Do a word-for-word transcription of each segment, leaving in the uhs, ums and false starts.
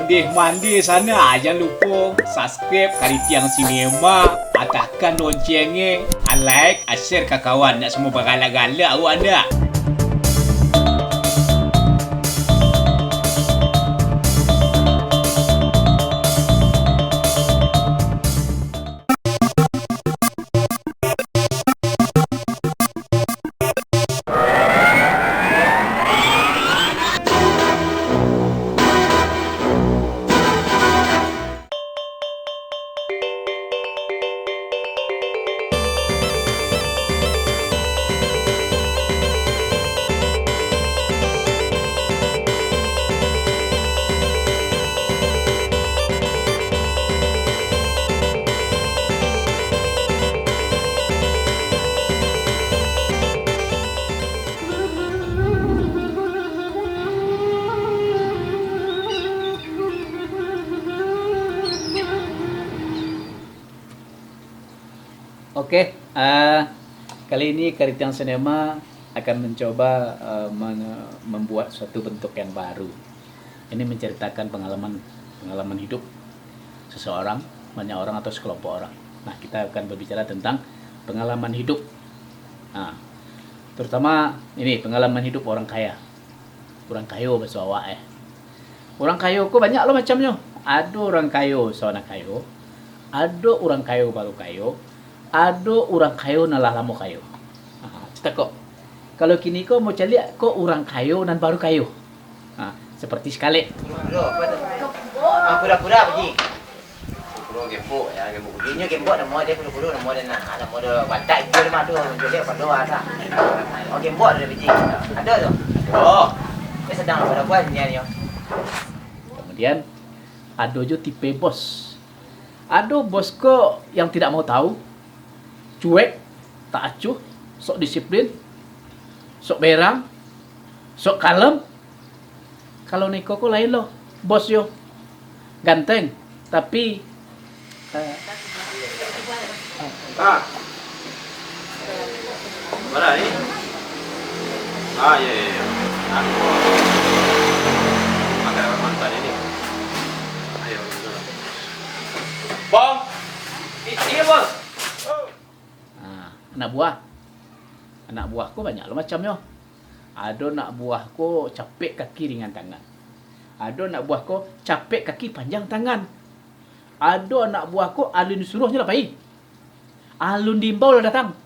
Deh mandi sanak, jan lupo subscribe Karitiang Sinema, atahkan loncengnya, like, share ka kawan, nak samo bagalak-galak awak ndak? Oke, eh, kali ini Karitiang Sinema akan mencoba, eh, men-, membuat suatu bentuk yang baru. Ini menceritakan pengalaman, pengalaman hidup seseorang, banyak orang atau sekelompok orang. Nah, kita akan berbicara tentang pengalaman hidup. Nah, terutama ini pengalaman hidup orang kaya. Urang kayo baso awak, eh. Urang kayo ko banyak lo macamnyo. Ado urang kayo sanak kayo, ado urang kayo baru kayo, ado urang kayo nan lah lamo kayo. Ha, cito ko. Kalau kini ko mau caliak ko urang kayo nan baru kayo. Ha, seperti si Kalek. Bro, apa tu? Ah, pura-pura, Pak Ji. Kulo gembok, ya, gembok. Inyo gembok namo dia, kulo-kulo namo dia, nah, namo dia batak, dia mah tu, dia pado ada. Oh, gembok dia biji. Ada tu. Oh. Dia sedang pada buat nyanyi. Kemudian, ado jo tipe bos. Ado bos ko yang tidak mau tahu, cuek, tak acuh, sok disiplin, sok berang, sok kalem. Kalau Niko ko lain lo, bos yo. Ganteng, tapi, eh, Ah. Mana ni? Ah, ya, ya, ya. Aku makan mantan ini. Ayo, betul. Bang. I-, iya, Bos. Ah, anak buah. Anak buah ko banyak lo macamnyo. Ado anak buah ko capek kaki ringan tangan. Ado anak buah ko capek kaki panjang tangan. Ado anak buah ko alun disuruah nyo lah pai. Alun diimbau lah datang.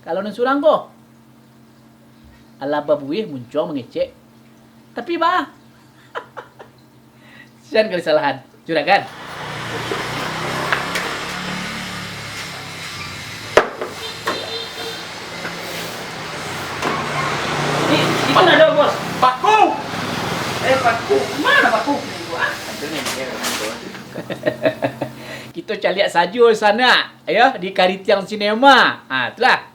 Kalau nan surang ko, alah babuih muncuang mangecek. Tapi bah. Sian kali salahan. Juragan. Di, di mana ada, Bos? Paku! Eh, paku. Mana paku? Wah, ada ni, ni, ni. Kito caliak sajo sanak, yo, di Karitiang Sinema. Ha, itulah.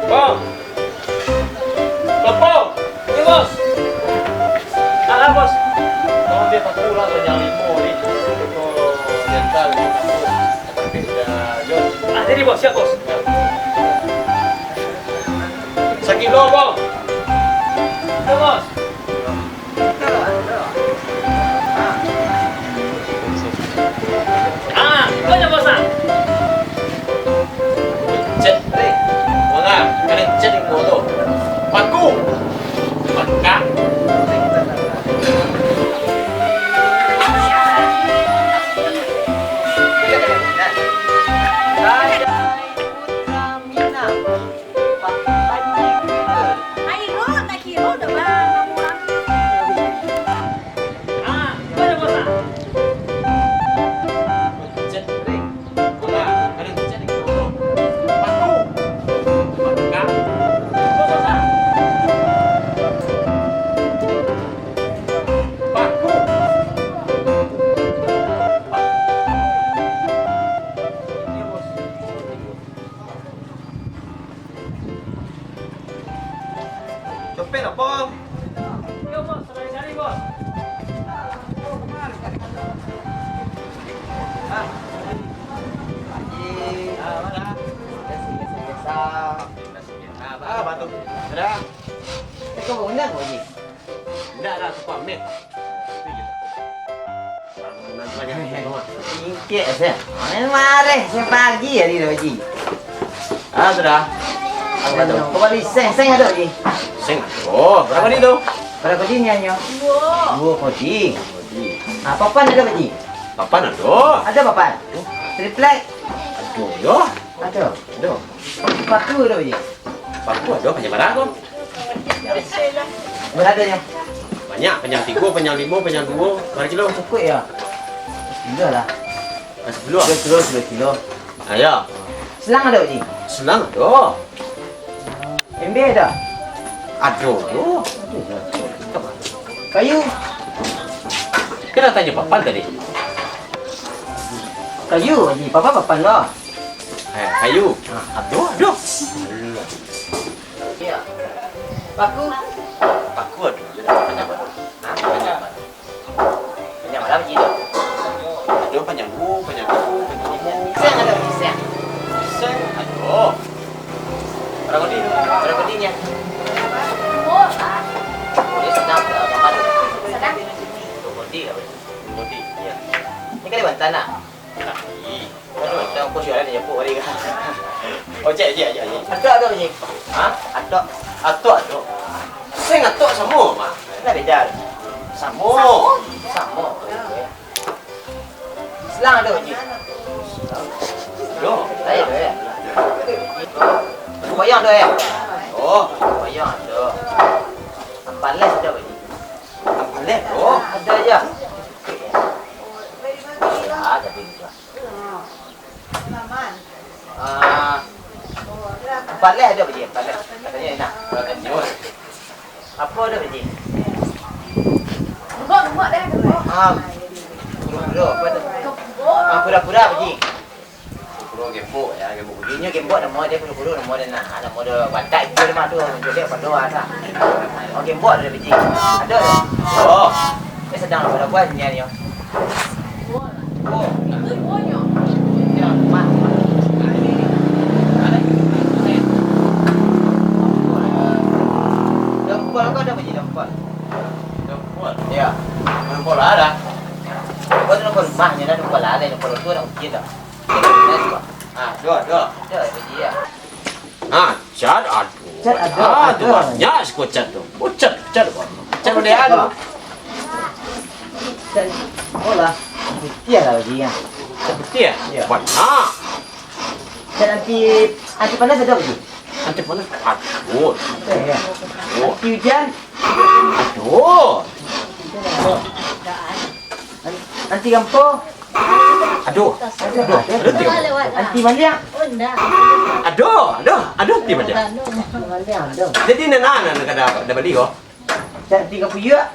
Bang! Kelepon! Ini, Bos! Alah, Bos! Tolong dia paku lah, yang limo ni. Itu dental, itu paku. Pakai dia, Jon. Ah, jadi, Bos. Siap, Bos. Sakilo, Bang! Itu, Bos! Ah, iko nyo, Bos, ah. Cet, eh. Wala, kalian cet di mulut. Paku. Paku. Pen apa? Yo, Bos, sudah dicari, Bos. Ah. Haji. Ah, mana? Biasa, biasa, biasa. Biasa, biasa. Ah, batuk. Sudah. Eh, kau bangun dah, Haji? Indak lah, tu pamit. Singkek se. Main mareh se pagi hari tu, Ji. Ah, sudah. Apa tu? Kau bali seng, seng ado, Ji? Seng ado. Bara kodi tu? Bara kodi nyo? Duo. Duo kodi. Ah, papan ado, Ji? Papan ado. Ado papan? Triplek? Ado yo. Ado. Ado. Paku ado, Ji? Paku ado, panjang bara ko? Bara nyo? Banyak, panjang tigo, panjang limo, panjang duo, bara kilo? Cukuik yo. Sapuluah lah. Ah, sapuluah? Sapuluah kilo, sapuluah kilo. Ah, yo. Selang ado, Ji? Selang ado. Ember ado? Ado, yo. Kayu? Kan lah tanyo papan tadi. Kayu, Ji, papan, papan lah. Eh, kayu. Ah. Ado, ado. Iyo. Paku? Paku ado. Panjang bara? Ha? Panjang bara? Panjang bara biji tu? Ado panjang duo, panjang tigo, panjang limo. Pisang ado, pisang? Pisang ado. Bara kodi? Bara kodi nyo? Duo. Duo sadang, bara makan? Sadang. Duo kodi lah. Duo kodi. Iyo. Ni Kalimantan nak? Kali. Aduh, dah ongkos jualan dia, Pok, hari kan. Ojek, ojek, ojek, ojek. Atok, atok, Ji. Ha? Atok. Atok, atok. Seng atok samo, mah. Lah beda. Samo. Samo. Selang ado, Ji? Ado. Lain ado, yo? Bayang ado, yo? Oh. Bayang ado. Ampaleh ado, Ji? Ampaleh ado. Ado, yo. Ah, tapi gitu. Ah, ampaleh ado, Ji? Ampaleh. Katonyo enak. Katonyo. Apo ado, Ji? Rumbok, rumbok deh, rumbok. Ah, kuro-kuro, apo tu? Gembok. Ah, kura-kura, Ji? Kuro-kuro gembok, yo, gembok. Inyo gembok namo dia, kuro-kuro namo dia, nah. Namo dia badak itu dia mah tu, jolek pado asa. Oh, gembok ado, Ji? Ado tu? Oh. Eh, sadang lah, pada buah nyo. Oh. Itu ibunya. Dempol ko ado, Ji, dempol? Dempol? Iyo. Dempol ado. Ko dempol mah, nyo dempol lalai, dempol tu urang kecil tu. Ah, ado, ado. Ado, Ji, yo. Ah, cat ado. Cat ado, ah, tu ado. Banyak siko cat tu. Oh, cat, cat ado. Cat model anu. Cat, oh lah. Putiah lah, Ji, yo. Cat putiah? Iyo. Banyak. Cat anti, anti panas ado, Ji? Anti panas ado. Ado, yo. Oh. Anti ujan? Ado. An-, anti gampo? Ado. Ado. Ado, ado. Anti maliang? Ado, ado, ado anti maliang. Anti maliang ado. Jadi, nan, nan, nan kada, kada bali ko? Cat anti kapuyuak?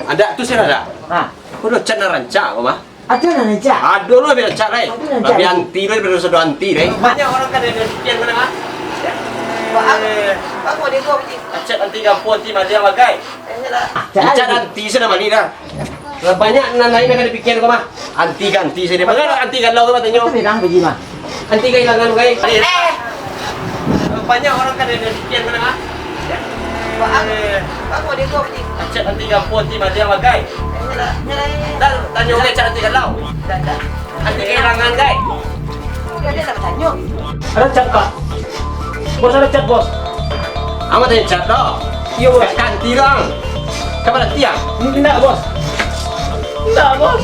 Ado tu, sih ado. Ha. Ko ado cat nan rancak ko mah. Ado nan rancak? Ado lo, rancak lai. Ado nan rancak. Labiah anti lo, daripada sado anti lai. Banyak urang kada ado pikiran ko mah. Ba-, eh, ba-, ba-, ba-, ba-, cat anti gampo, anti maliang bagai. Cat anti. Cat anti sudah maliang dah. Banyak nan lain nan ka dipikia ko mah. Anti ka anti sajo. Manga anti kalau ko batanyo? Itu bilang bagi mah. Anti kahilangan, gai. Eh. Banyak urang kada dipikia ko mah. Ba-, eh, ba-, ba-, dia ko, Ji? Cat anti gampo, anti maliang bagai. Dah, tanyo gai cat anti kalau. Dah, dah. Anti kahilangan, gai. Ado cat, Pak. Bos, ado cat, Bos. Amat ado cat doh. Iyo, Bos. Ka anti doh. Ka baranti ah? Indak, Bos. Indak, Bos.